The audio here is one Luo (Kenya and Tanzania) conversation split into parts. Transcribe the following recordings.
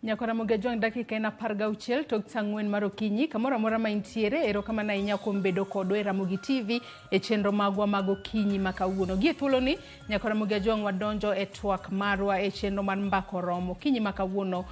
Nyakora Ramogi Ajwang' dakika en 16 tok saa 4 mar okinyi kamoro amora ma intiere. Erokamano ahinya kuom bedo kodwa e Ramogi TV e chenro magwa mag okinyi ma kawuono. Gie thuoloni Nyakora Ramogi Ajwang' wadonjo e twak marwa e chenro mar Mbaka Oromo okinyi ma kawuono.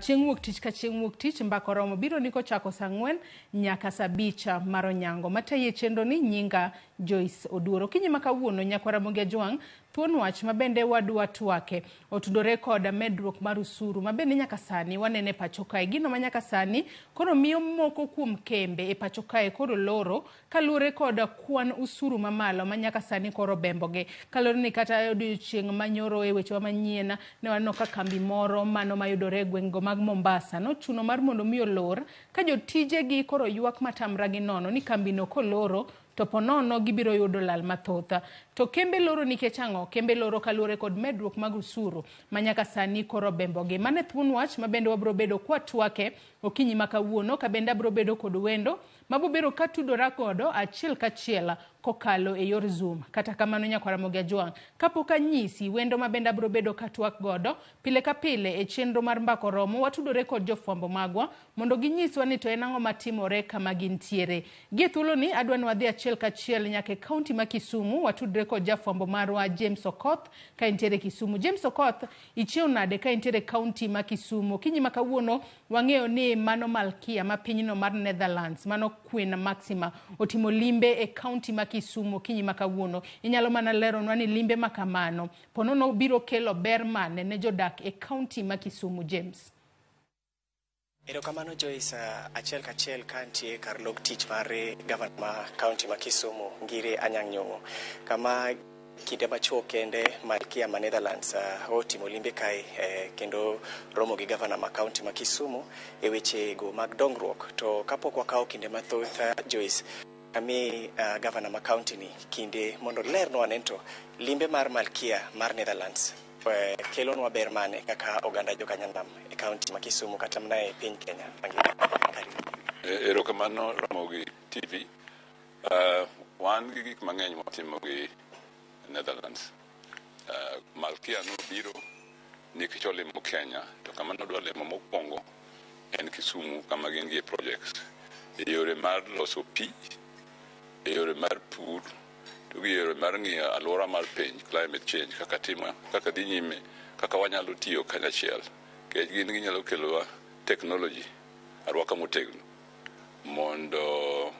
Chieng' wuok tich ka chieng' wuok tich Mbaka Oromo biro ni kochako saa 4 nyaka saa 5 mar onyango. Matayi e chenro ni nyinga Joyce Oduor. Okinyi ma kawuono Nyakora Ramogi Ajwang' thuon wach ma bende wadwa twake otudore kod medruok mar usuru ma bende nyaka sani wanene e pacho kae. Gino ma nyaka sani koro miyo moko kuom kembe e pacho kae koro loro kaluwore kod kwan usuru mamalo ma nyaka sani koro bembogi. Kaluwore ni kata odiochieng' manyoro e wechewa manyien ne waneno ka kambi moro mano mayudore e gweng'go mag Mombasa nochuno mar mondo mi olor ka jotijegi koro ywak matamra gi nono ni kambino koloro to ponono gibiro yudo lal mathoth. To kembe loro nikech ang'o? Kembe loro kaluwore kod medruok mag usuru ma nyaka sani koro bembogi. Mano e thuon wach ma bende wabiro bedo kwatwake okinyi ma kawuono ka bende abiro bedo kod wendo mabobiro katudora godo achiel kachiel kokalo e yor Zoom. Kata kamano Nyakwar Ramogi Ajwang', kapok anyisi wendo ma bende abiro bedo katwak godo pile ka pile e chenro mar Mbaka Oromo, watudore kod jofwambo magwa mondo ginyiswa ni to en ang'o matimore kama gintiere. Gie thuoloni adwa ni wadhi achiel kachiel nyaka e kaunti ma Kisumu, watudre kod jafwambo marwa James Okoth ka entiere Kisumu. James Okoth, ichiew nade ka entiere kaunti ma Kisumu? Okinyi ma kawuono wang'eyo ni mano malkia ma pinyno mar Netherlands, mano Queen Maxima, otimo limbe e kaunti ma Kisumu okinyi ma kawuono. Inyalo mana leronwa ni limbe ma kamano ponono biro kelo ber mane ne jodak e kaunti ma Kisumu, James? Erokamano Joyce, achiel kachiel ka antie kar log tich mar gavana ma kaunti ma Kisumu, Ngire Anyang' Nyong'o, kama kinde machuok kende Malkia ma Netherlands otimo limbe kae kendo romo gi gavana ma kaunti ma Kisumu e weche go mag dongruok. To kapok wakawo kinde mathoth, Joyce, ami gavana ma kaunti ni kinde mondo lernwa ane to limbe mar Malkia mar Netherlands kelonwa ber mane kaka oganda jokanyanam e kaunti ma Kisumu kata mana e piny Kenya mangima. Karibu. Erokamano Ramogi TV. Wan gi gik mang'eny mwatimo gi Netherlands. Malkia nobiro nikech olimo Kenya, to kama nodwa limo mokwongo en Kisumu kama gin gi projects e yore mar loso pi, e yore mar pur, to gi yore mar ng'iyo alwora mar piny, climate change, kaka timo, kaka dhi nyime, kaka wanyalo tiyo kanyachiel. Nikech gin ginyalo kelowa technology, arwaka motegno, mondo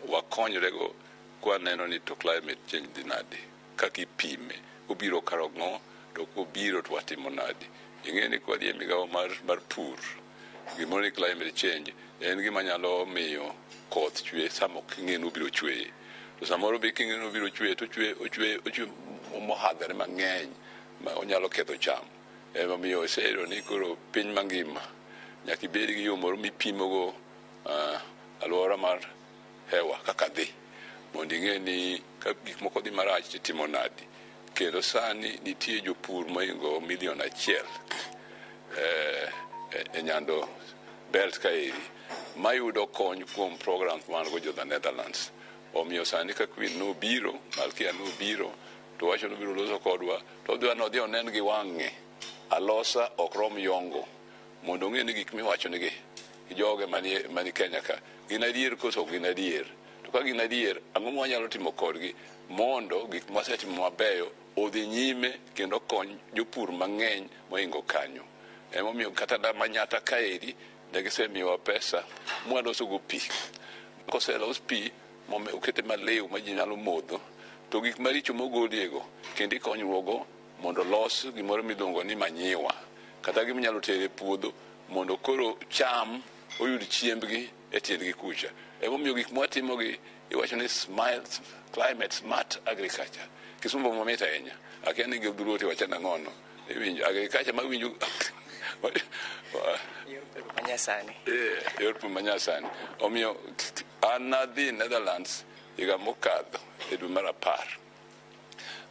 wakonyrego kwaneno ni to climate change dhi nade, kaka ipime, obiro karang'o, to kobiro to watimo nade. Ing'e ni kwadhi e migawo mar pur, gimoro ni climate change en gima nyalo miyo koth chwe sama ok ing'e ni obiro chweye. To samoro be king'e ni obiro chwe to ochwe ochwe ochwe mohadhore mang'eny ma onyalo ketho cham. Emomiyo oseyudo ni koro piny mangima nyaka ibed gi yo moro mipimogo alwora mar hewa kaka dhi, mondo ing'e ni ka gik moko dhi marach titimo nadi. Kendo sani nitie jopur mohingo milion 1 e Nyando Belt kaeri mayudo kony kuom programs man go jo the Netherlands. Omiyo sani ka Queen nobiro, Malkia nobiro, to wacho nobiro loso kodwa, to odhi nodhi onen gi wang'e alosa ok rom yongo, mondo ong'e ni gik miwacho nigi gi joge mani Kenya ka gin adier koso ok gin adier. To ka gin adier, ang'o ma wanyalo timo kodgi mondo gik mwasetimo mabeyo odhi nyime kendo kony jopur mang'eny mohingo kanyo. Emomiyo kata da Manyata kaeri ne gisemiyowa pesa mwaloso go pi. Koselos pi okete maliw ma ji nyalo modho, to gik maricho mogoliego kendo ikonyruokgo mondo los gimoro miluongo ni manyiwa, kata gima inyalo tero e puodho mondo koro cham oyud chiembgi e tiendgi kucha. Emomiyo gik mwatimogi iwacho ni smile, climate smart agriculture. Kisungu mamit ahinya. Akia ni gi dholuo to iwacho nang'ono. Iwinjo agriculture mawinjo Manyasani. Yor pur manyasani. Omiyo an nadhi Netherlands higa mokadho e dwe mar 10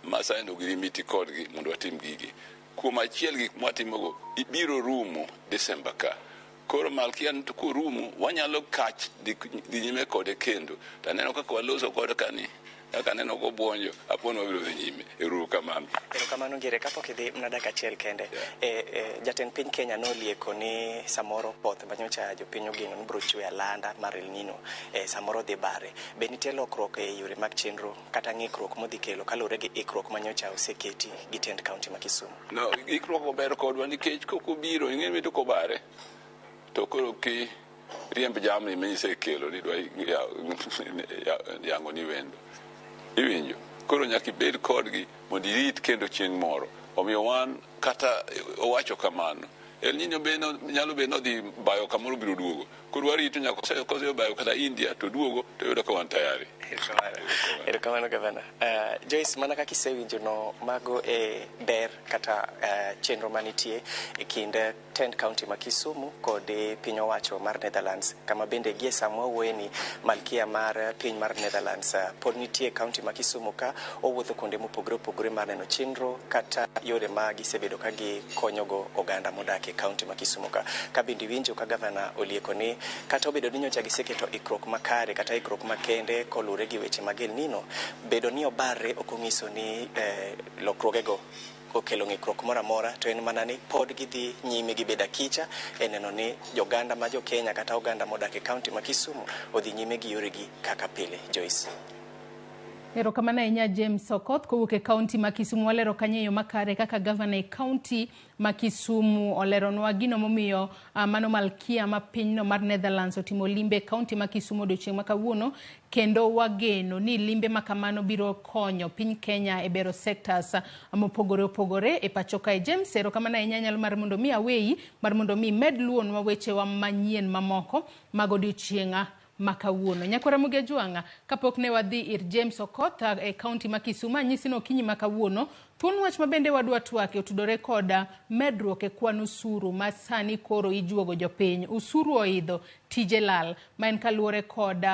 ma sign agreement kodgi mondo watim gigi. Kuom achiel gik mwatimogo biro rumo December ka. Koro Malkia to korumo wanyalo kach dhi nyime kode kendo. To aneno kaka waloso kode kani. Kaka neno kobuonjo, aponi wabiro dhi nyime. Ero kamano. Erokamano Ngire, kapok idhi mana dakika achiel kende. Jatend piny Kenya nolieko ni samoro koth manyocha jopiny ogeno ni biro chwe alanda mar El Nino samoro dhi bare. Be nitie lokruok e yore mag chenro kata ng'ikruok modhi kelo kaluwore gi ikruok manyocha oseketi gi tend kaunti ma Kisumu? No, ikruok ober kodwa nikech kokobiro ing'e ni to kobare to koro ki riemb jamni misekelo ni dwa yango ni wendo. Iwinjo? Koro nyaka ibed kodgi mondo irit kendo chieng' moro. Omiyo wan kata owacho kamano. El Nino be nyalo bedo nodhi bayo kamoro biro duogo. Koro warito nyaka kosebayo kata India to duogo to yudo ka wan tayari. Erokamano gavana. Joyce, mana kaka isewinjo no, mago e ber kata chenro manitie e kind tend kaunti ma Kisumu kod piny owacho mar Netherlands, kama bende gie sama wawuoye ni malkia mar piny mar Netherlands pod nitie kaunti ma Kisumu ka owuotho kuonde mopogore opogore mar neno chenro kata yore ma gisebedo ka gikonyogo oganda modak e kaunti ma Kisumu ka. Ka bende iwinjo ka gavana olieko ni kata obedo ni nyocha giseketo ikruok makare kata ikruok makende koluwore gi weche mag El Nino, bedo ni obarre ok onyiso ni lokruogego okelo ng'ikruok moro amora, to en mana ni pod gidhi nyime gibedo akicha e neno ni joganda ma jo Kenya kata oganda modak e kaunti ma Kisumu odhi nyime gi yoregi kaka pile. Joyce. Erokamano ahinya James Okoth kowuok e kaunti ma Kisumu. Walero kanyo e yo makare kaka gavana e kaunti ma Kisumu oleronwa gino momiyo mano malkia ma pinyno mar Netherlands otimo limbe e kaunti ma Kisumu odiochieng' ma kawuono, kendo wageno ni limbe ma kamano biro konyo piny Kenya e bero sectors mopogore opogore e pacho kae. James, erokamano ahinya nyalo mar mondo mi aweyi mar mondo mi med luonwa wechewa manyien mamoko mag odiochieng' ma kawuono. Nyakwara Ramogi Ajwang'a, kapok ne wadhi ir James Okoth e kaunti ma Kisumu, anyisi ni okinyi ma kawuono thuon wach ma bende wadwa twake otudore kod medruok e kwan osuru ma sani koro ijuogo jopiny. Osuru oidho, tije lal, ma en kaluwore kod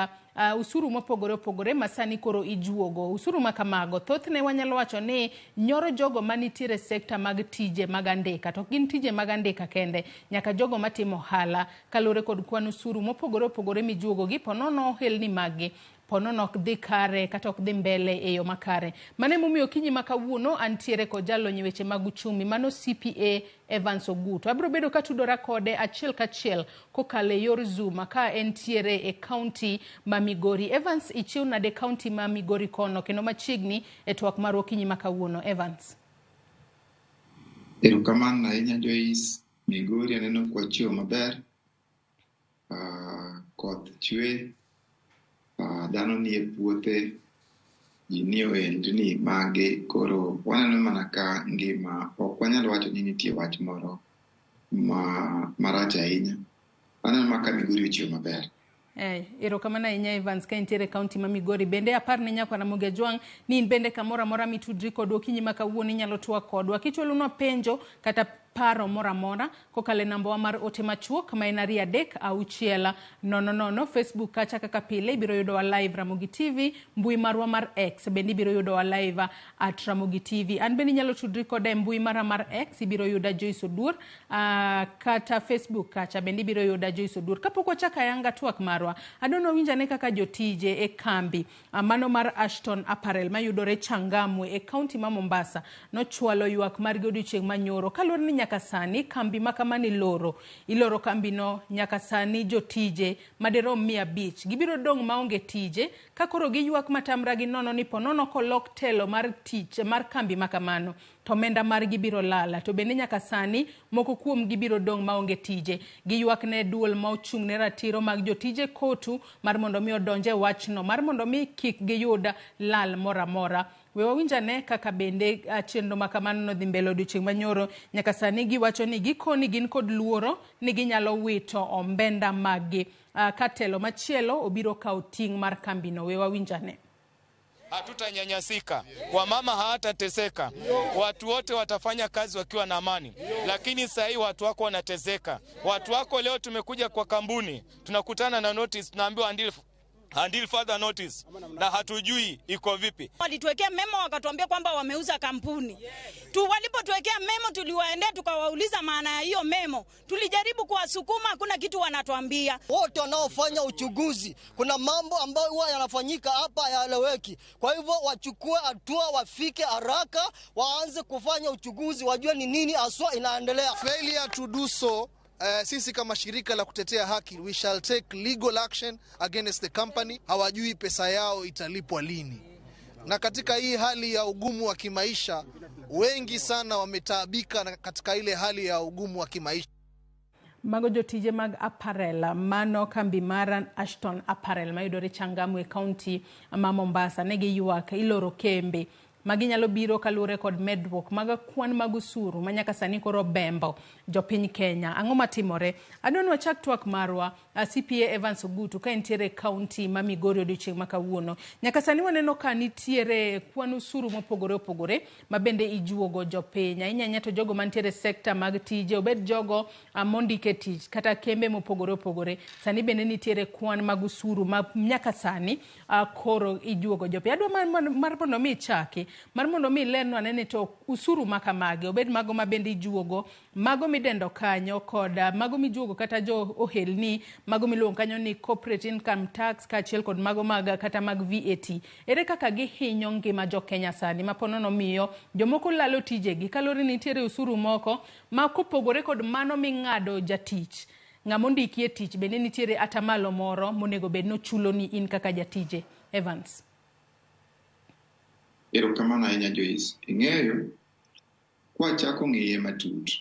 usuru mopogore opogore ma sani koro ijuogo. Usuru ma kamago thothne wanyalo wacho ni nyoro jogo manitiere sekta mag tije mag andika, to ok gin tije mag andika kende, nyaka jogo matimo ohala kaluwore kod kwan osuru mopogore opogore mijuogo gi ponono ohelni maggi ponono ok dhi kare kata ok dhi mbele e yo makare. Mano emomiyo okinyi ma kawuono antiere kod jalony e weche mag uchumi mano CPA Evans Ogutu. Abiro bedo katudora kode achiel kachiel kokalo e yor Zoom ka entiere e kaunti ma Migori. Evans, ichiew nade kaunti ma Migori kono kendo machiegni e twak mar okinyi ma kawuono? Evans. Erokamano ahinya Joyce. Migori aneno kwachiew maber. Koth chwe. Dhano nie puothe, ji nie ohendni mage, koro waneno mana ka ngima ok wanyal wacho ni nitie wach moro marach ahinya. Aneno mana ka Migori ochiew maber. Erokamano ahinya Evans ka intiere e kaunti ma Migori. Bende apar ne Nyakwar Ramogi Ajwang' ni in bende kamoro amora mitudri kodwa okinyi ma kawuono inyalo twak kodwa kichwalonwa penjo kata paro moro amora kokalo e nambawa mar ote machuok ma en 2 3 6 0 0. Facebook kacha kaka pile ibiro yudowa live Ramogi TV, mbui marwa mar X bende ibiro yudowa live at Ramogi TV. An bende inyalo tudri koda e mbui mara mar X, ibiro yuda Joyce Oduor, kata Facebook kacha bende ibiro yuda Joyce Oduor. Kapok wachako ayanga twak marwa, adwaro winjane kaka jotije e kambi mano mar Ashton Apparel mayudore Changamwe e kaunti ma Mombasa nochwalo ywak margi odiochieng' manyoro kaluwore ni nyaka sani kambi ma kamani iloro. Iloro kambino nyaka sani jotije madirom 500 gibiro dong' maonge tije ka koro giywak matamra gi nono ni ponono kolok telo mar tich mar kambi ma kamano to omenda margi biro lala. To bende nyaka sani moko kuom gi biro dong' maonge tije. Giywak ne duol ma ochung' ne ratiro mag jotije kotu mar mondo mi odonje wachno mar mondo mi kik giyud lal moro amora. We wawinj ane kaka bende chenro ma kamano nodhi mbele odiochieng' manyoro. Nyaka sani giwacho ni gikoni gin kod luoro ni ginyalo wito omenda maggi ka telo machielo obiro kawo ting' mar kambino. We wawinj ane. Hatutanyanyasika, wamama hawatateseka, watu wote watafanya kazi wakiwa na amani. Lakini sasa hii watu wako wanateseka. Watu wako leo tumekuja kwa kampuni, tunakutana na notice, tunaambiwa until Until further notice, na hatujui iko vipi. Walituwekea memo wakatuambia kwamba wameuza kampuni. Tu walipotuwekea memo tuliwaendea tukawauliza maana ya hiyo memo. Tulijaribu kuwasukuma, hakuna kitu wanatuambia. Wote wanaofanya uchunguzi, kuna mambo ambayo huwa yanafanyika hapa hayaeleweki. Kwa hivyo wachukue hatua, wafike haraka, waanze kufanya uchunguzi, wajue ni nini haswa inaendelea. Failure to do so, sisi kama shirika la kutetea haki, we shall take legal action against the company. Hawajui pesa yao italipwa lini, na katika hii hali ya ugumu wa kimaisha, wengi sana wametaabika katika ile hali ya ugumu wa kimaisha. Mago jotije mag apparel mano kambi mar Ashton Apparel mayudore Changamwe, kaunti ma Mombasa, ne giywak iloro kembe magi nyalo biro kaluwore kod medruok mag kwan mag osuru ma nyaka sani koro bembo jopiny Kenya. Ang'o matimore? Adwa ni wachak twak marwa, CPA Evans Ogutu, ka entiere kaunti ma Migori odiochieng' ma kawuono. Nyaka sani waneno ka nitiere kwan osuru mopogore opogore ma bende ijuogo jopiny. Ahinya ahinya to jogo mantiere sekta mag tije, obed jogo mondike tich kata kembe mopogore opogore. Sani bende nitiere kwan mag osuru ma nyaka sani koro ijuogo jopiny. Adwa mar mondo mi ichaki, mar mondo mi ilernu ane ni to usuru makamagi, obed mago ma bende ijuogo, mago midendo kanyo kod mago mijuogo kata jo ohelni, mago miluongo kanyo ni corporate income tax, kaachiel kod mago mag kata mag VAT. Ere kaka gihinyo ngima jo Kenya sani ma ponono miyo jomoko lalo tijegi kaluwore ni nitiere usuru moko ma kopogore kod mano ming'ado jatich, ng'ama ondiki e tich bende nitiere atamalo moro monego bed nochulo ni in kaka jatije. Evans. Erokamano ahinya, Joyce. Ing'eyo, kwachako ng'iye matut,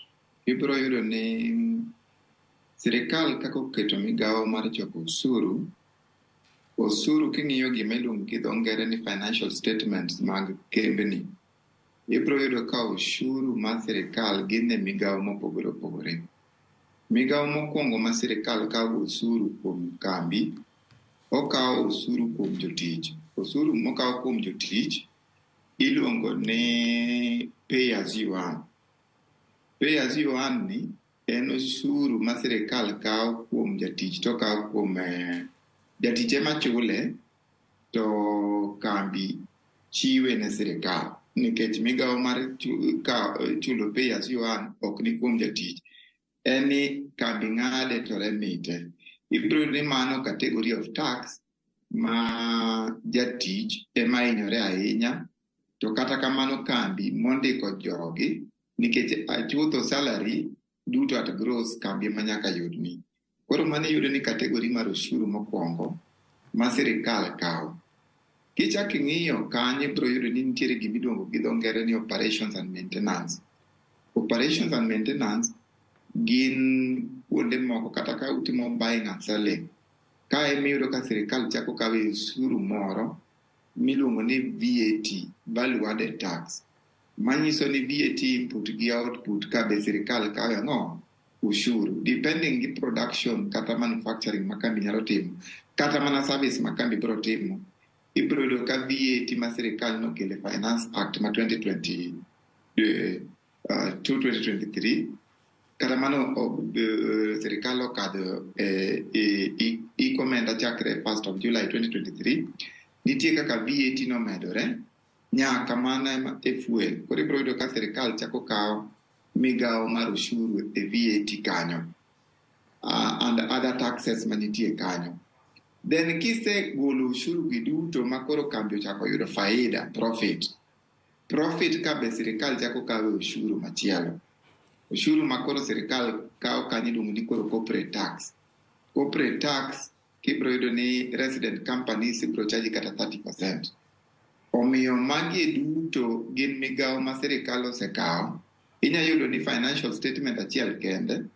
ibiro yudo ni sirikal kaka oketo migawo mar choko osuru, osuru king'iyo gima iluongo gi dho ngere ni financial statements mag kembni, ibiro yudo ka ushuru mar sirikal gin e migawo mopogore opogore. Migawo mokwongo ma sirikal kawo osuru kuom kambi, okawo osuru kuom jotich. Osuru mokawo kuom jotich iluongo ni pay as you earn. Pay as you earn ni en osuru ma sirikal kawo kuom jatich to okawo kuom jatich ema chule to kambi chiwe ne sirikal, nikech migawo mar chulo pay as you earn ok ni kuom jatich, en ni kambi ng'ade to remite. Ibiro yudo ni mano category of tax ma jatich ema hinyore ahinya, to kata kamano kambi mondiko jogi, nikech chutho salary duto at gross kambi ema nyaka yudni. Koro mano iyudo ni category mar osuru mokwongo ma sirikal kawo. Kichak ing'iyo kanyo, ibiro yudo ni nitiere gima iluongo gi dho ngere ni operations and maintenance. Operations and maintenance gin kuonde moko kata ka utimo buying and selling. Kae emiyudo ka sirikal chako kawe osuru moro miluongo ni VAT, value added tax. Manyiso ni VAT input gi output ka be sirikal kawe ang'o? Ushuru. Depending gi production kata manufacturing ma kambi nyalo timo, kata mana service ma kambi biro timo, ibiro yudo ka VAT ma sirikal nokelo e Finance Act ma 2020, 2023, kata mano sirikal okadho e chakre 1st of July 2023, nitie kaka VAT nomedore nyaka mana e fuel. Koro ibiro yudo ka sirikal chako kawo migawo mar ushuru e VAT kanyo, and other taxes manitie kanyo. Then kisegolo ushuru gi duto ma koro kambi ochako yudo faida, profit. Profit ka be sirikal chako kawe ushuru machielo. Ushuru ma koro sirikal kawo kanyo iluongo ni koro corporate tax. Corporate tax kibiro yudo ni resident companies ibiro charge kata 30%. Omiyo magi duto gin migawo ma sirikal osekawo. Inya yudo ni financial statement achiel kende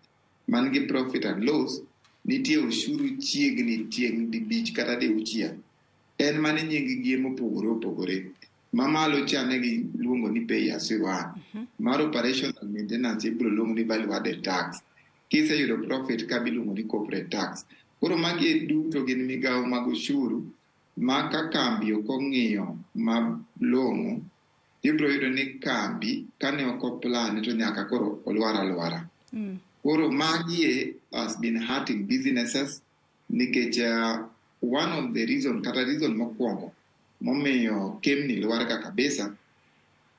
man gi profit and loss nitie ushuru chiegni tieng' dibich kata diuchiel. En mana nying gi mopogore opogore. Mamalo cha ne giluongo ni pay as you earn. Mar operation and maintenance ibiro luongo ni value added tax. Kiseyudo profit ka biluongo ni corporate tax. Koro magi duto gin migawo mag ushuru ma ka kambi ok ong'iyo malong'o, ibiro yudo ni kambi kane ok oplan to nyaka koro olwar alwara. Koro magi has been hurting businesses nikech One of the reason, kata reason mokwongo momiyo kembni lwar ka kabisa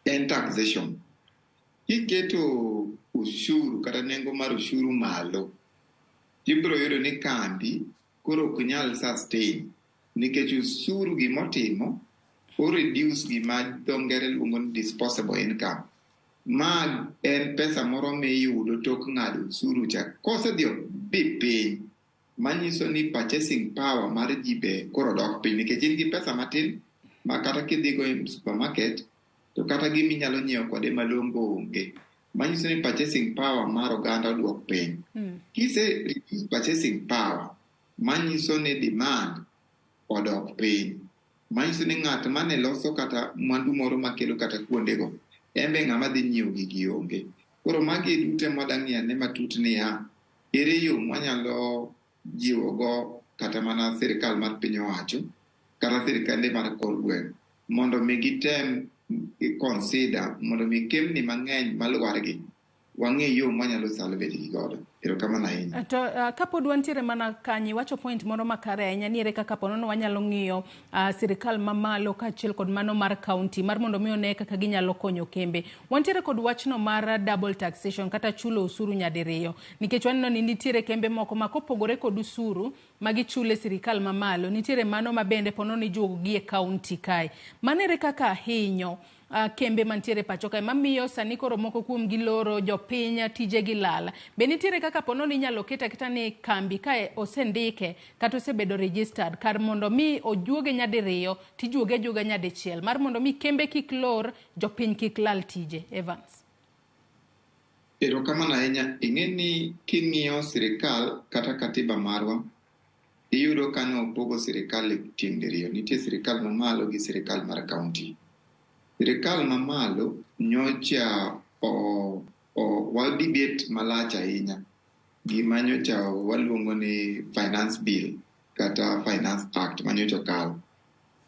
en taxation. Kiketo ushuru kata nengo mar ushuru malo, tibiro yudo ni kambi koro ok nyal sustain nikech usuru gimotimo o reduce gima dho ngere luongo ni disposable income. Ma en pesa moro miyudo tok ng'ado usuru cha. Kosedhi bi piny, manyiso ni purchasing power mar ji be koro dok piny nikech in gi pesa matin ma kata kidhigo e supermarket to kata giminyalo nyiewo kode malongo onge. Manyiso ni purchasing power mar oganda oduok piny. Kise reduce purchasing power, manyiso ni demand odok piny. Manyiso ni ng'at mane loso kata mwandu moro makelo kata kuondego, en be ng'ama dhi nyiewo gigi onge. Koro magi duto ema wadwa ng'iyo ane matut niya, ere yo mwanyalo jiwogo kata mana sirikal mar piny owacho kata sirikande mar kor gweng' mondo mi gitem consider mondo mi kembni mang'eny malwar gi wang'e yo mwanyalo salvage gi godo. Erokamano ahinya. To kapod wantiere mana kanyo, iwacho point moro makare ahinya ni ere kaka ponono wanyalo ng'iyo sirikal mamalo kaachiel kod mano mar county mar mondo mi one kaka ginyalo konyo kembe. Wantiere kod wachno mar double taxation kata chulo usuru nyadiriyo nikech waneno ni nitiere kembe moko ma kopogore kod usuru ma gichulo e sirikal mamalo, nitiere mano ma bende ponono ijuogo gi e county kae. Mano ere kaka hinyo kembe mantiere pacho kae mamiyo sani koro moko kuom gi loro jopiny tije gi lal. Be nitiere kaka ponono inyalo ket aketa ni kambi kae osendike kata osebedo registered kar mondo mi ojuoge nyadiriyo tijuoge ajuoga nyadichiel mar mondo mi kembe kik lor jopiny kik lal tije. Evans. Erokamano ahinya. Ing'e ni king'iyo sirikal kata katiba marwa, iyudo ka nopogo sirikal e tieng' diriyo. Nitie sirikal mamalo gi sirikal mar county. Sirikal mamalo nyocha o wa debate malach ahinya gima nyocha waluongo ni finance bill kata finance act manyocha okal.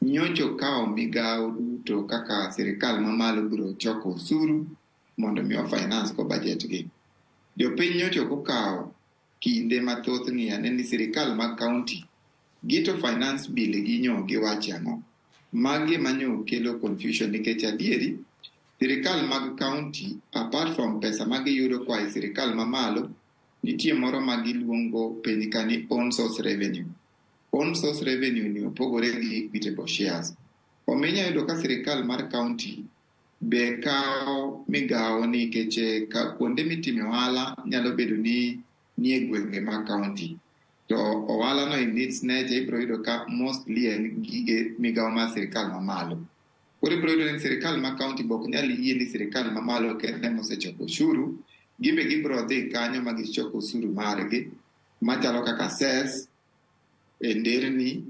Nyocha okawo migawo duto kaka sirikal mamalo biro choko osuru mondo mi o finance go budget gi. Jopiny nyocha ok okawo kinde mathoth ng'iyo ane ni sirikal mag county gito finance bill gi nyo giwacho ang'o. Magi ema nyo kelo confusion nikech adieri sirikal mag county apart from pesa ma giyudo koa e sirikal mamalo, nitie moro ma giluongo piny ka ni own source revenue. Own source revenue ni opogore gi equitable shares. Omiyo inyalo yudo ka sirikal mar county be kawo migawo nikech ka kuonde mitime ohala nyalo bedo ni nie gwenge mag county. To ohala no in its nature ibiro yudo ka mostly en gige migawo mar sirikal mamalo. Koro ibiro yudo ni sirikal ma county be ok nyal yie ni sirikal mamalo kende ema osechoko osuru. Gin be gibiro dhi kanyo ma gichok osuru margi machalo kaka cess e nderni,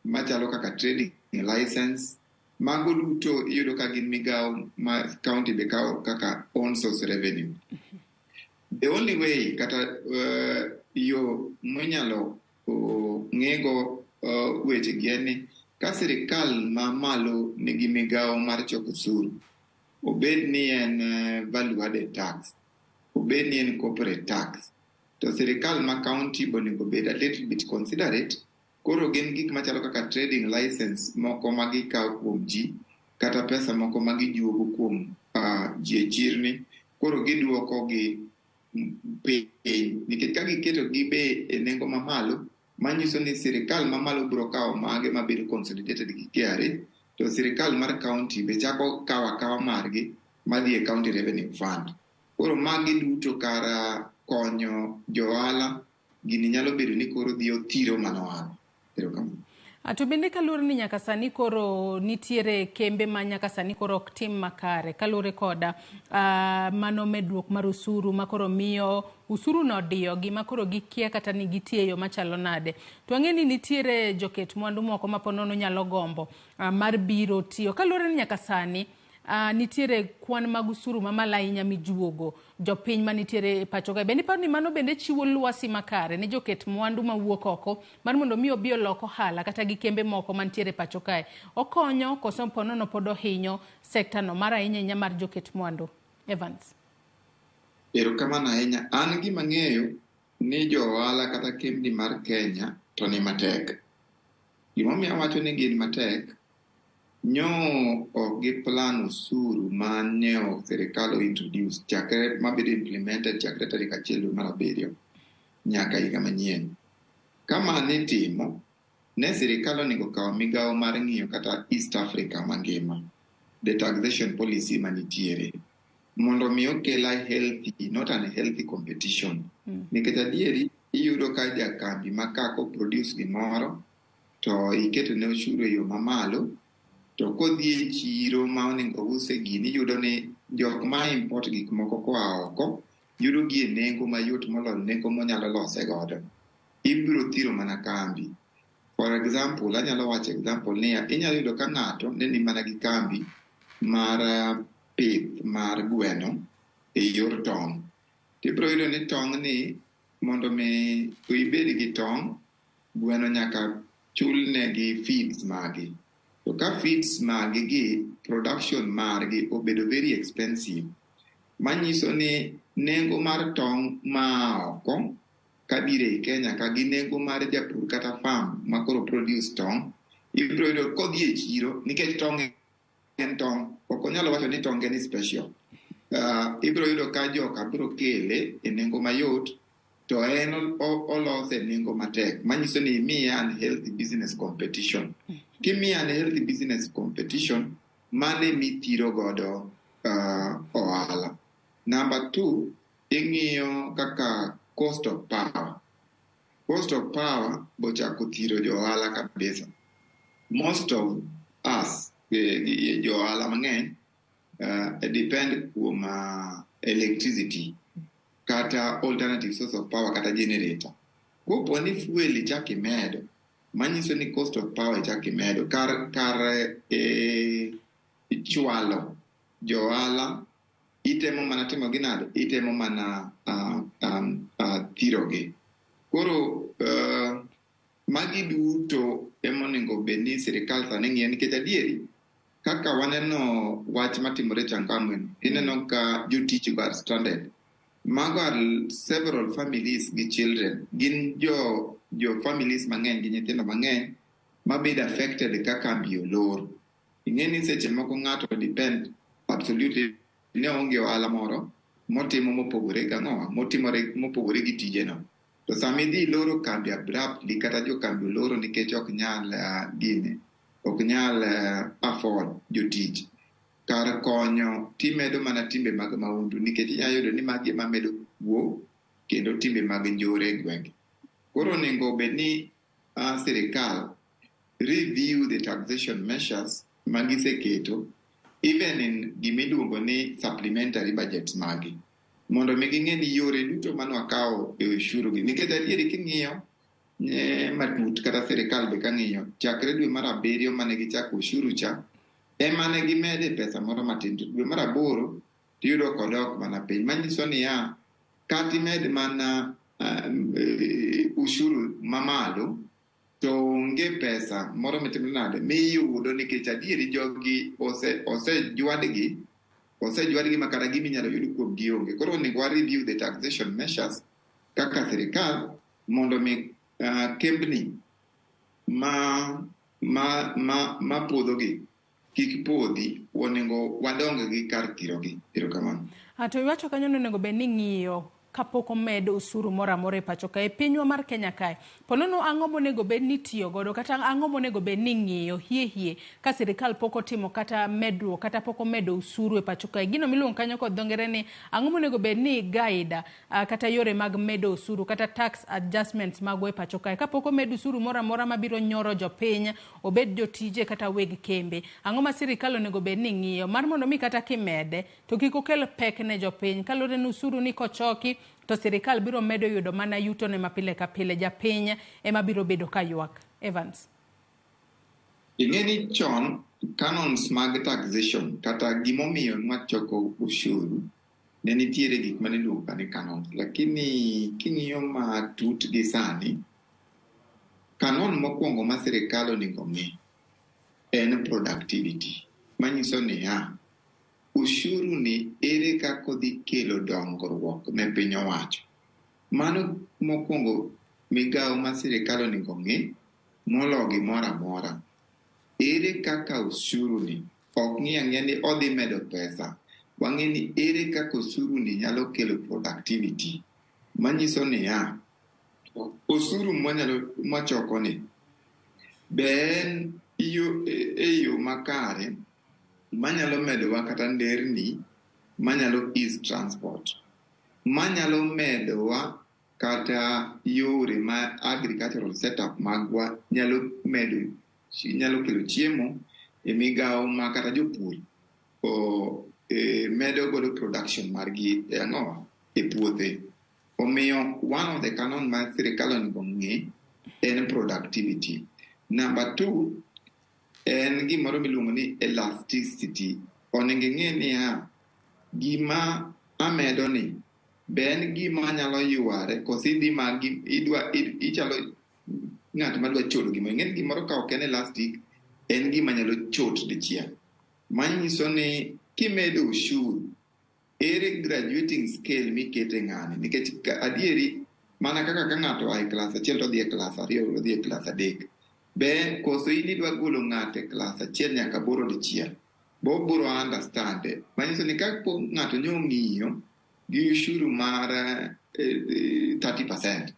machalo kaka trading license. Mago duto iyudo ka gin migawo ma county be kawo kaka own source revenue. The only way kata yo minyalo ng'ego weche gi en ni ka sirikal mamalo nigi migawo mar choko osuru, obed ni en value added tax, obed ni en corporate tax, to sirikal ma county be onego bed a little bit considerate. Koro gin gik machalo kaka trading license moko ma gikawo kuom ji, kata pesa moko ma gijuogo kuom ji e chirni, koro giduoko gi piny. Nikech ka giketo gi be e nengo mamalo, manyiso ni sirikal mamalo biro kawo mage mabedo consolidated gi KRA, to sirikal mar county be chako kawo akawa margi madhi e county revenue fund. Koro magi duto kar konyo jo ohala, gini nyalo bedo ni koro dhi othiro mana ohala. Erokamano. To bende kaluwore ni nyaka sani koro nitiere kembe ma nyaka sani koro ok tim makare kaluwore koda mano medruok mar usuru ma koro miyo usuru no odiyogi ma koro gikia kata ni gitiyo e yo machalo nade. To wang'e ni nitiere joket mwandu moko ma ponono nyalo gombo mar biro tiyo. Kaluwore ni nyaka sani nitiere kwan mag usuru mamalo ahinya mijuogo jopiny manitiere e pacho kae. Bende iparo ni mano bende chiwo lwasi makare ne joket mwandu mawuok oko mar mondo mi obi olok ohala kata gi kembe moko mantiere e pacho kae. Okonyo koso ponono pod ohinyo sekta no mar ahinya ahinya mar joket mwandu. Evans. Erokamano ahinya. An gima ang'eyo ni jo ohala kata kembni mar Kenya to ni matek. Gimomiyo awacho ni gin matek, nyo ok giplan osuru ma nyo sirikal o introduce chakre mabedo implemented chakre tarik 1 dwe mar 7 nyaka higa manyien. Ka mano itimo, ne sirikal onego kaw migawo mar ng'iyo kata East Africa mangima, the taxation policy manitiere, mondo mi okel a healthy, not unhealthy competition. Nikech adieri iyudo ka jakambi ma ka produce gimoro to iketo ne osuru e yo mamalo, to kodhi e chiro ma onego use gini, iyudo ni jok ma import gik moko koa oko yudo gi e nengo mayot moloyo nengo monyalo lose godo. Ibiro thiro mana kambi. For example, anyalo wacho example niya, inyalo yudo ka ng'ato ne ni mana gi kambi mar pith mar gweno e yor tong'. Tibiro yudo ni tong' ni mondo mi ibed gi tong', gweno nyaka chulnegi feeds magi. To ka feeds magi gi production margi obedo very expensive, manyiso ni nengo mar tong' ma oko kabiro ei Kenya ka gi nengo mar japur kata farm ma koro produce tong', ibiro yudo kodhi e chiro nikech tong' en tong', ok onyal wacho ni tonge ni special. Ibiro yudo ka joka biro kele e nengo mayot to en olose e nengo matek, manyiso ni imiye unhealthy business competition. Kimiye unhealthy business competition, mano emithiro godo ohala. Number 2, ing'iyo kaka cost of power. Cost of power bochako thiro jo ohala kabisa. Most of us, jo ohala mang'eny, depend kuom electricity kata alternative source of power kata generator. Kopo ni fuel ichako imedo, manyiso ni cost of power ichako imedo, kar chwalo jo ohala itemo mana timo gi nade, itemo mana thirogi. Koro magi duto emonego bed ni sirikal sani ng'iyo, nikech adieri kaka waneno wach matimore Changamwe, ineno ka jotich go are stranded. Mago are several families gi children, gin jo families mang'eny gi nyithindo mang'eny mabedo affected ka kambi olor. Ing'e ni seche moko ng'ato depend absolutely ne onge ohala moro motimo mopogore gang'owa, motimore mopogore gi tijeno. To sama idhi iloro kambi abruptly kata jo kambi oloro nikech ok nyal gine, ok nyal afford jotich, kar konyo timedo mana timbe mag mahundu, nikech inyalo yudo ni magi ema medo kuo kendo timbe mag njore e gwenge. Koro onego bed ni sirikal review the taxation measures magiseketo even in gimiluongo ni supplementary budgets magi, mondo mi ging'e ni yore duto mane wakawo e ushuru gi, nikech adieri king'iyo matut kata sirikal be kang'iyo chakre dwe mar 7 mane gichako ushuru cha, ema ne gimede pesa moro matin, to dwe mar 8 tiyudo kodok mana piny, manyiso niya kata imed mana ushuru mamalo to onge pesa moro mitimo nade miyudo, nikech adieri jogi osejwadgi ma kata gima inyalo yud kuomgi onge. Koro onego wa review the taxation measures kaka sirikal mondo mi kembni ma podhogi kik podhi, onego wadong gi kar thirogi. Erokamano. To iwacho kanyo ni onego bed ni ng'iyo kapok omed osuru moro amora e pacho kae, pinywa mar Kenya kae, ponono ang'o monego bed ni tiyo godo kata ang'o monego bed ni ng'iyo hie hie ka sirikal pok otimo kata medruok kata pok omedo osuru e pacho kae? Gino miluongo kanyo kod dho ngere ni ang'o monego bed ni guide kata yore mag medo osuru kata tax adjustments magwa e pacho kae kapok omed osuru moro amora mabiro nyoro jopiny, obed jotije kata weg kembe? Ang'o ma sirikal onego bed ni ng'iyo mar mondo mi kata kimede to kik okel pek ne jopiny, kaluwore ni osuru ni kochoki to sirikal biro medo yudo mana yuto ne mapile ka pile, japiny ema biro bedo ka ywak. Evans. Ing'e ni chon canons mag taxation kata gimomiyo nwachoko ushuru ne nitiere gik mane iluongo ni canons, lakini king'iyo matut gi sani, canon mokwongo ma sirikal onego ng'i en productivity, manyiso niya ushuru ni ere kaka odhi kelo dongruok ne piny owacho. Mano mokwongo migawo ma sirikal onego ng'i Molo gimoro amora, ere kaka ushuru ni ok ng'i ang'iya ni odhi medo pesa, wang'e ni ere kaka osuru ni nyalo kelo productivity. Manyiso niya, osuru mwanyalo mwachoko ni be en yo, e yo makare manyalo medowa kata nderni manyalo ease transport, manyalo medowa kata yore ma agricultural setup magwa nyalo medo nyalo kelo chiemo e migawo ma kata jopur o, medo godo production margi e ang'o e puothe. Omiyo one of the canon ma sirikal onego ng'i en productivity. Number two, en gimoro miluongo ni elasticity. Onego ing'e niya, gima amedo ni be en gima nyalo yware koso idhi ma idwa ichalo ng'at madwa chodo gimoro. Ing'e ni gimoro ka ok en elastic, en gima nyalo chot dichiel. Manyiso ni kimedo ushuru, ere graduating scale mikete ng'ani? Nikech adieri mana kaka ka ng'ato oa e klas achiel to odhi e klas ariyo odhi e klas adek. Be koso in idwa golo ng'ato e klas achiel nyaka aboro dichiel. Bo obiro understand. Manyiso ni kapo ng'ato nyo ong'iyo gi ushuru mar 30%,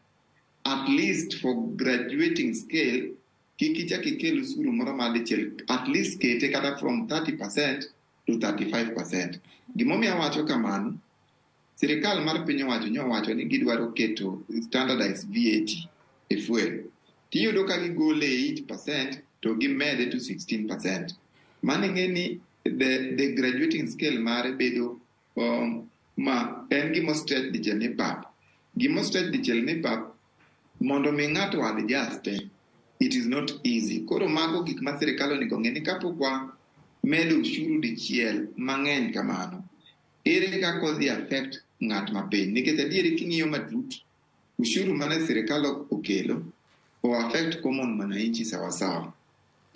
at least for graduating scale, kik ichak ikel osuru moro mar dichiel, at least kete kata from 30% to 35%. Gimomiyo awacho kamano, sirikal mar piny owacho nyowacho ni gidwaro keto standardized VAT e fuel. Tiyudo ka gigole 8% to gimede to 16%. Mano ing'e ni the graduating scale mare bedo ma en gima stretch dichiel ni pap. Gima stretch dichiel ni pap mondo mi ng'ato adjust it is not easy. Koro mago gik ma sirikal onego ng'e ni kapok wa medo ushuru dichiel mang'eny kamano, ere kaka odhi affect ng'at mapiny? Nikech adieri king'iyo matut, ushuru mane sirikal okelo o affect common mwananchi sawasawa.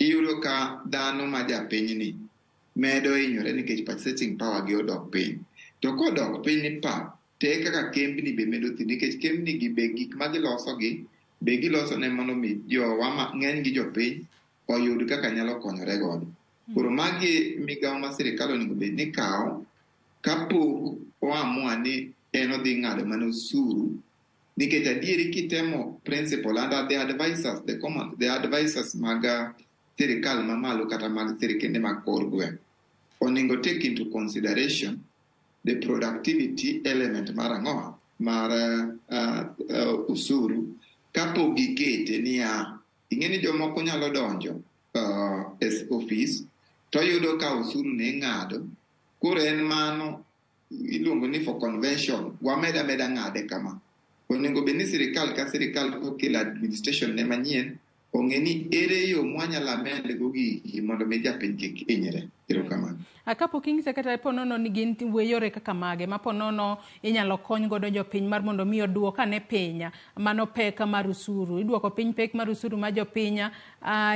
Iyudo ka dhano ma japinyni medo hinyore nikech purchasing power gi odok piny. To kodok piny ni pap, to e kaka kembni be medo thi nikech kembni gi be gik ma giloso gi be giloso ne mondo mi jowa ma ng'eny gi jopiny oyud kaka nyalo konyore godo. Koro magi migawo ma sirikal onego bed ni kawo kapok oamua ni en odhi ng'ado mana osuru nikech adieri kitemo principle under the advisors the common the advisors mag sirikal mamalo kata mag sirikende mag kor gweng' onego take into consideration the productivity element mar ang'o mar usuru kapok gikete niya ing'e ni jomoko nyalo donjo e ofis toyudo ka osuru ne ing'ado koro en mano iluongo ni for convention wamed ameda ng'ade kama onego bed ni sirikal ka sirikal kokelo administration ne manyien ong'e ni ere yo mwanyalo amend go gigi mondo mi japiny kik hinyre. Erokamano. Kapok inyisa kata ponono ni gin yore kaka mage ma ponono inyalo kony godo jopiny mar mondo mi oduok ane piny mano pek mar usuru iduoko piny pek mar usuru ma jopiny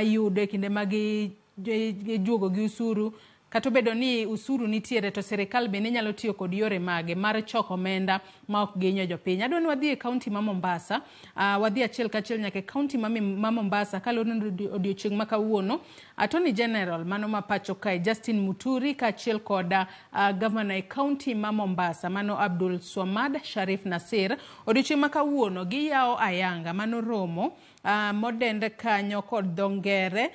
yudo e kinde ma gijuogo gi usuru kata obedo ni usuru nitiere to sirikal bende nyalo tiyo kod yore mage mar choko omenda ma ok gihinyo jopiny. Adwa ni wadhi e kaunti ma Mombasa, wadhi achiel kachiel nyaka e kaunti ma Mombasa kaluwore ni odiochieng' ma kawuono Attorney General mano ma pacho kae Justin Muturi kaachiel kod gavana e kaunti ma Mombasa mano Abdul Swamad Sharif Nasir odiochieng' ma kawuono giyawo ayanga mano romo modend kanyo kod dho ngere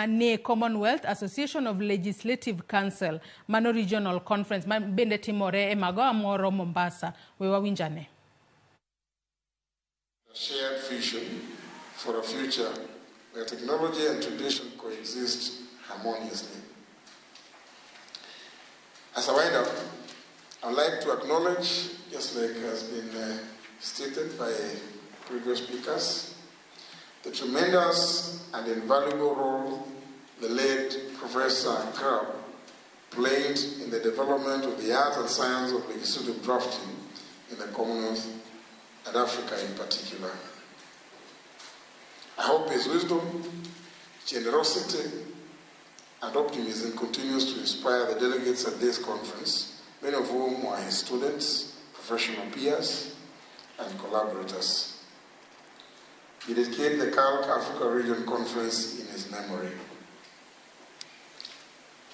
ni Commonwealth Association of Legislative Council mano regional conference ma bende timore e magawa moro Mombasa. We wawinjane. A shared vision for a future where technology and tradition coexist harmoniously. As I wind up, I'd like to acknowledge, just like has been stated by previous speakers, the tremendous and invaluable role the late Professor Crabb played in the development of the art and science of legislative drafting in the Commonwealth and Africa in particular. I hope his wisdom, generosity, and optimism continues to inspire the delegates at this conference, many of whom are his students, professional peers, and collaborators. We dedicate the CALC Africa Region Conference in his memory.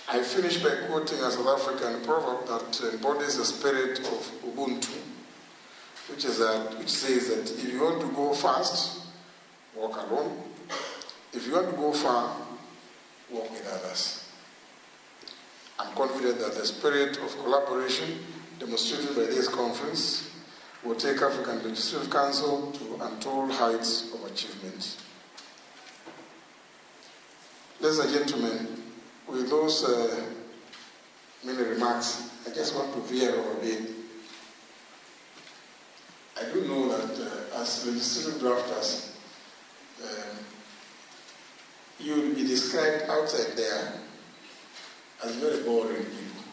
I finish by quoting a South African proverb that embodies the spirit of Ubuntu, which says that if you want to go fast, walk alone. If you want to go far, walk with others. I'm confident that the spirit of collaboration demonstrated by this conference will take African Legislative Council to untold heights of achievement. Ladies and gentlemen, with those many remarks, I just want to veer off a bit. I do know that as legislative drafters, you will be described outside there as very boring people.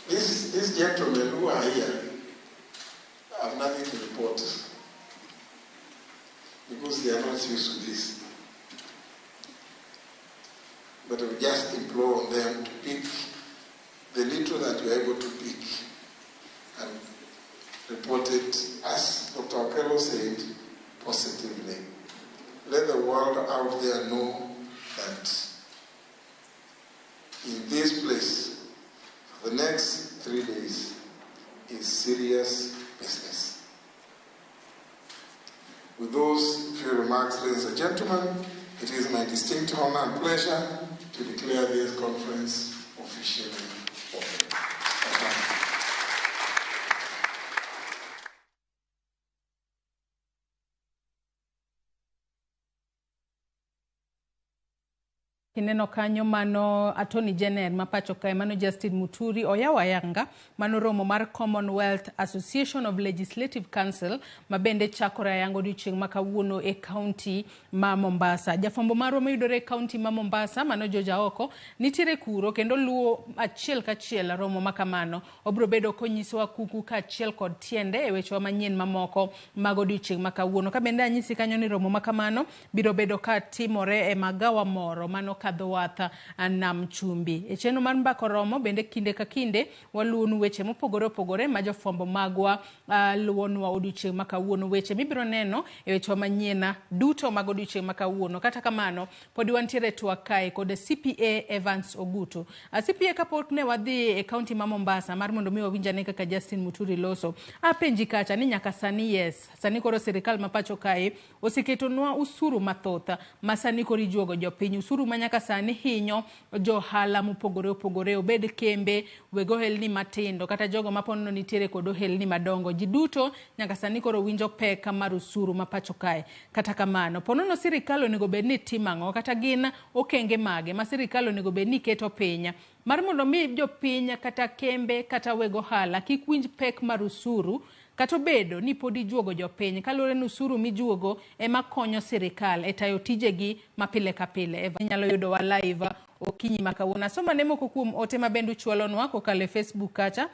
These gentlemen who are here have nothing to report because they are not used to this. But we just implore on them to pick the little that you are able to pick and report it, as Dr. Okello said, positively. Let the world out there know that in this place, for the next 3 days, is serious business. With those few remarks, ladies and gentlemen, it is my distinct honor and pleasure to declare this conference officially open. Thank you. Kineno kanyo mano Attorney General ma pacho kae mano Justin Muturi oyawo ayanga mano romo mar Commonwealth Association of Legislative Council ma bende chakore ayanga odiochieng' ma kawuono e kaunti ma Mombasa. Jafwambo marwa mayudore e kaunti ma Mombasa mano George Aoko nitiere kuro kendo luwo achiel kachiel romo ma kamano. Obiro bedo konyisowa kuku kaachiel kod tiende e wechewa manyien mamoko mag odiochieng' ma kawuono. Ka bende anyisi kanyo ni romo ma kamano biro bedo ka timore e magawa moro mano kadho wath nam chumbi. E chenro mar Mbaka Oromo bende kinde ka kinde waluwonu weche mopogore opogore ma jofwambo magwa luwonwa odiochieng' ma kawuono. Weche mibiro neno e wechewa manyien duto mag odiochieng' ma kawuono. Kata kamano pod wantiere e twak kae kod CPA Evans Ogutu. CPA kapok ne wadhi e kaunti ma Mombasa mar mondo mi wawinj ane kaka Justin Muturi loso, apenji kacha ni nyaka sani yes, sani koro sirikal ma pacho kae oseketonwa usuru mathoth ma sani koro ijuogo jopiny, usuru ma nyaka sani hinyo johala mopogore opogore, obed kembe, weg ohelni matindo kata jogo maponono nitiere kod ohelni madongo. Ji duto nyaka sani koro winjo pek mar usuru ma pacho kae. Kata kamano, ponono sirikal onego bed ni timo ang'o kata gin okenge mage ma sirikal onego bed ni keto piny mar mondo mi jopiny kata kembe kata weg ohala kik winj pek mar usuru kata obedo ni pod ijuogo jopiny kaluwore ni usuru mijuogo ema konyo sirikal e tayo tijegi ma pile ka pile. Eva, inyalo yudowa live okinyi ma kawuono. Asoma ne moko kuom ote ma bende uchwalonwa kokalo e Facebook kacha,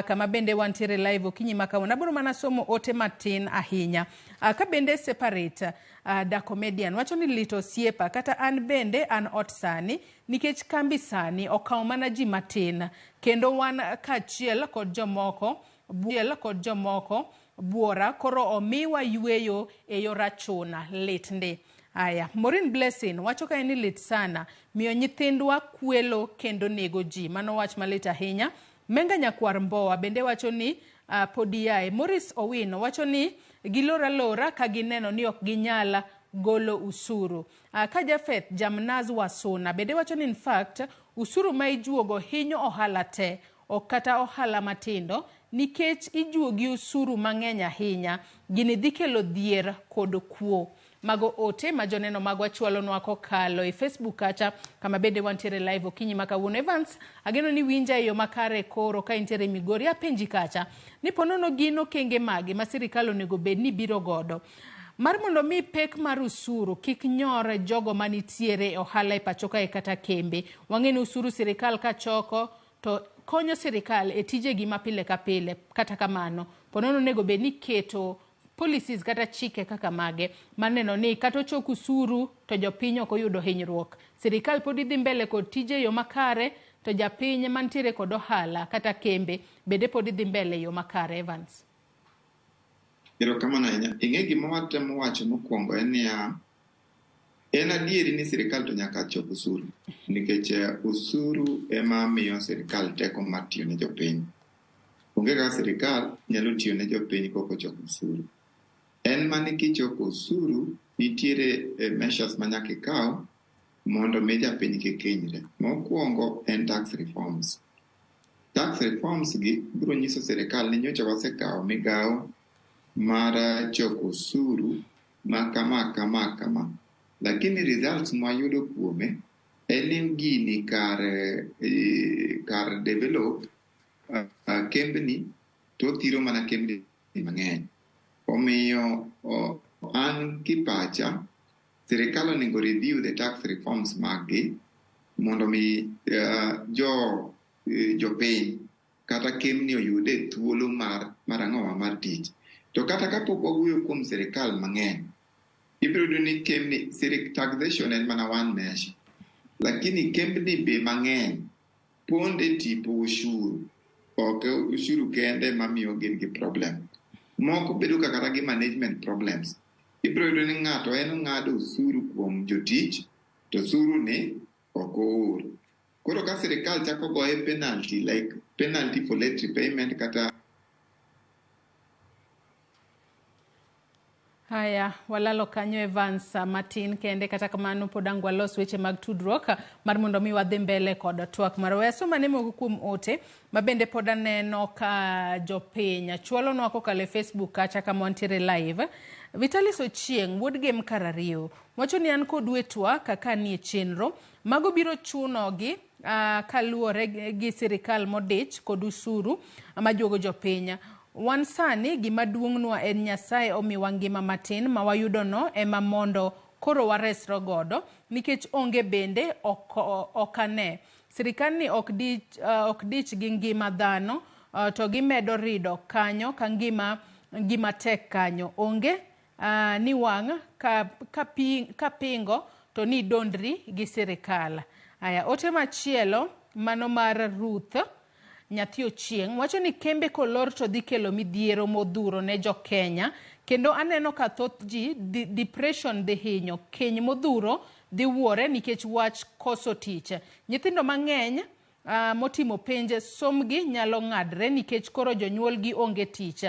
kama bende wantiere live okinyi ma kawuono. Abiro mana somo ote matin ahinya. Ka bende separate da comedian wacho ni lit osiepa kata an bende an ot sani nikech kambi sani okawo mana ji matin kendo wan kaachiel kod jomoko buora koro omiwa yweyo e yor achuna lit ndi. Aya, Maureen Blessing wacho ka en ni lit sana miyo nyithindwa kwelo kendo nego ji. Mano wach malit ahinya. Menga Nyakwar Mbowa bende wacho ni podi yae. Maurice Owino wacho ni gilora lora ka gineno ni ok ginyal golo usuru. Ka Jafeth Jamnaz Wasuna bende wacho ni in fact usuru ma ijuogo hinyo ohala te, ok kata ohala matindo nikech ijuogi usuru mang'eny ahinya, gini dhi kelo dhier kod kuo. Mago ote ma joneno magwa chwalonwa kokalo e Facebook kacha kama bende wantiere live okinyi ma kawuono. Evans, ageno ni winja e yo makare koro ka intiere Migori. Apenji kacha ni ponono gin okenge mage ma sirikal onego bed ni biro godo mar mondo mi pek mar usuru kik nyor jogo manitiere e ohala e pacho kae kata kembe. Wang'e ni usuru sirikal kachoko to konyo sirikal e tijegi ma pile ka pile. Kata kamano ponono onego bed ni keto policies kata chike kaka mage maneno ni kata ochok usuru to jopiny ok oyudo hinyruok. Sirikal pod dhi mbele kod tije yo makare to japiny mantiere kod ohala kata kembe bende pod dhi mbele yo makare. Evans. Erokamano ahinya. Ing'e gima watemo wacho mokwongo en niya, en adieri ni sirikal to nyaka chok osuru nikech osuru ema miyo sirikal teko mar tiyo ne jopiny. Onge kaka sirikal nyalo tiyo ne jopiny kok ochoko osuru. En mana kichoko osuru, nitiere measures ma nyaka ikaw mondo mi japiny kik hinyre. Mokwongo en tax reforms. Tax reforms gi biro nyiso sirikal ni nyocha wasekawo migawo mar choko osuru ma kama kama kama. Lakini results mwayudo kuome en ni gini kar develop kembni to othiro mana kembni mang'eny. Omiyo an kipacha sirikal onego review the tax reforms mag gi mondo mi jo jopiny kata kembni oyude thuolo mar ang'owa mar tich. To kata kapok wawuoyo kuom sirikal mang'eny, ibiro yudo ni kembni taxation en mana one measure. Lakini kembni be mang'eny ponde tipo ushuru. Ok ushuru kende mamiyo gin gi problem. Moko bedo ka kata gi management problems. Ibiro yudo ni ng'ato en ong'ado osuru kuom jotich to osuru ni ok oor. Koro ka sirikal chako goye penalty, like penalty for late repayment kata. Haya, walalo kanyo Evans matin kende, kata kamano pod ang' walos weche mag tudruok mar mondo mi wadhi mbele kod twak marwa. We asom ane moko kuom ote ma bende pod aneno ka jopiny chwalonwa kokalo e Facebook kacha kama wantiere live. Vitalis Ochieng' wuod Gem Karariyo wacho ni an kodu e twak kaka nie chenro mago biro chunogi kaluwore gi sirikal modich kod usuru majuogo jopiny. Wan sani gima duong'nwa en Nyasaye omiwa ngima matin ma wayudono ema mondo koro waresre godo nikech onge bende ok ane. Sirikal ni ok dich gi ngima dhano to gimedo rido kanyo ka ngima gima tek kanyo. Onge ni wang' ka pingo to ni dondri gi sirikal. Aya, ote machielo mano mar Ruth Nyathi Ochieng' wacho ni kembe kolor to dhi kelo midhiero modhuro ne jo-Kenya kendo aneno ka thoth ji depression dhi hinyo, keny modhuro dhi wuore nikech wach koso tich. Nyithindo mang'eny motimo penj sombgi nyalo ng'adre nikech koro jonyuolgi onge tich.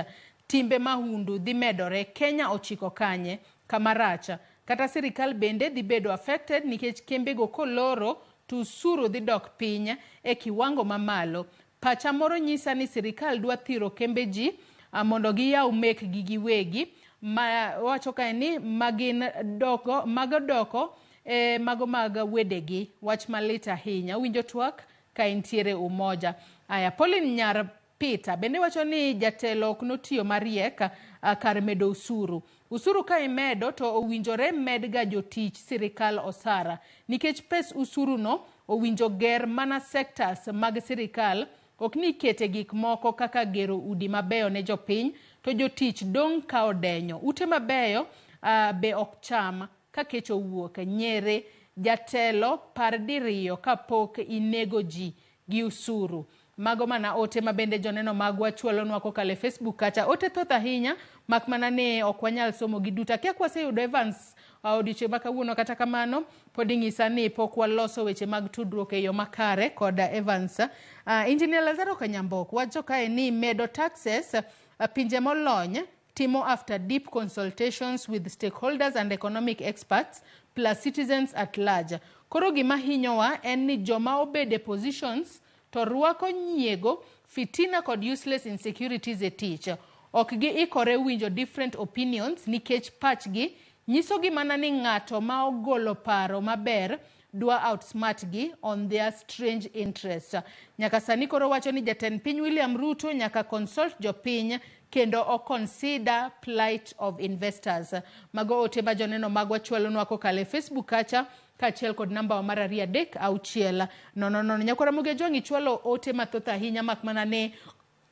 Timbe mahundu dhi medore. Kenya ochiko kanye? Kama rach. Kata sirikal bende dhi bedo affected nikech kembego koloro to usuru dhi dok piny e kiwango mamalo. Pacha moro nyisa ni sirikal dwa thiro kembe ji mondo giyaw mekgi giwegi ma wacho kae ni magin doko mago doko mago mag wedegi. Wach malit ahinya. Winjo twak ka intiere Umoja. Aya, Pauline Nyar Peter bende wacho ni jatelo ok notiyo mariek kar medo usuru. Usuru ka imedo to owinjore med ga jotich sirikal osara nikech pes usuru no owinjo ger mana sectors mag sirikal, ok ni ikete gik moko kaka gero udi mabeyo ne jopiny to jotich dong' ka odenyo. Ute mabeyo be ok cham ka kech owuok. Nyere jatelo par diriyo kapok inego ji gi usuru. Mago mana ote ma bende joneno magwa chwalonwa kokalo e Facebook kacha. Ote thoth ahinya mak mana ni ok wanyal somo gi duto. Akia kwaseyudo Evans odiochieng' ma kawuono, kata kamano pod ing'isa ni pok waloso weche mag tudruok e yo makare kod Evans. Engineer Lazaro Kanyambok wacho kae ni medo taxes pinje molony timo after deep consultations with stakeholders and economic experts plus citizens at large. Koro gima hinyowa en ni joma obede positions to rwako nyiego, fitina kod useless insecurities e tich. Ok giikore winjo different opinions nikech pachgi nyisogi mana ni ng'ato ma ogolo paro maber dwa outsmart gi on their strange interests. Nyaka sani koro wacho ni jatend piny William Ruto nyaka consult jopiny kendo o consider plight of investors. Mago ote ma joneno magwa chwalonwa kokalo e Facebook kacha kaachiel kod namba wa mar 23600. Nyakwara Ramogi Ajwang' ichwalo ote mathoth ahinya mak mana ni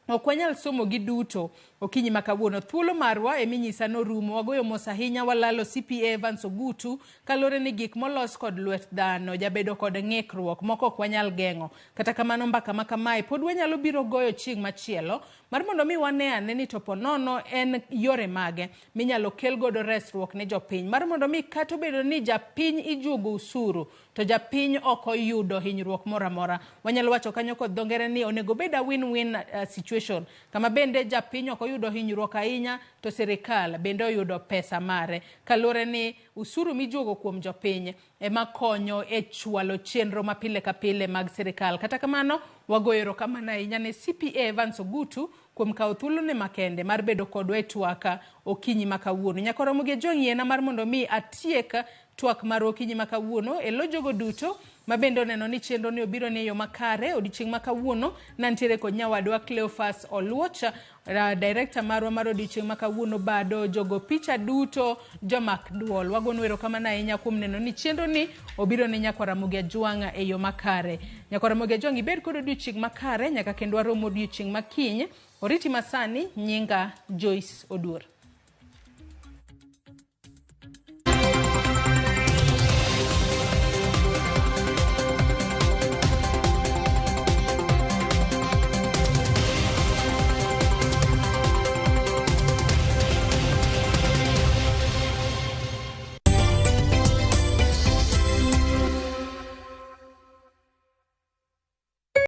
ok wanyal somo gi duto. Okinyi ma kawuono thuolo marwa eminyisa norumo. Wagoyo mos ahinya walalo CPA Evans Ogutu kaluwore ni gik molos kod lwet dhano jabedo kod ng'ikruok moko ok wanyal geng'o. Kata kamano mbaka ma kamae pod wanyalo biro goyo chieng' machielo mar mondo mi wane ane ni to ponono en yore mage minyalo kel godo resruok ne jopiny mar mondo mi kata obedo ni japiny ijuogo usuru to japiny ok oyudo hinyruok moro amora. Wanyalo wacho kanyo kod dho ngere ni onego obed a win-win situation kama bende japiny ok oyudo hinyruok ahinya to sirikal bende oyudo pesa mare kaluwore ni usuru mijuogo kuom jopiny ema konyo e chwalo chenro ma pile ka pile mag sirikal. Kata kamano wagoyo erokamano ahinya ne CPA Evans Ogutu kuom kawo thuolone makende mar bedo kodwa e twak okinyi ma kawuono. Nyaka Ramogi Ojwang' yiena mar mondo mi atiek twak mar okinyi ma kawuono e lo jogo duto ma bende oneno ni chenro ni obiro ni e yo makare. Odiochieng' ma kawuono nantiere kod nyawadwa Cleophas Oluoch, director marwa mar odiochieng' ma kawuono, bado jogo picha duto jomak duol. Wagono erokamano ahinya kuom neno ni chenro ni obiro ne nyakwa Ramogi Ajwang' e yo makare. Nyakwa Ramogi Ajwang' ibed kod odiochieng' makare nyaka kendo warom odiochieng' makiny. Oriti masani, nyinga Joyce Oduor.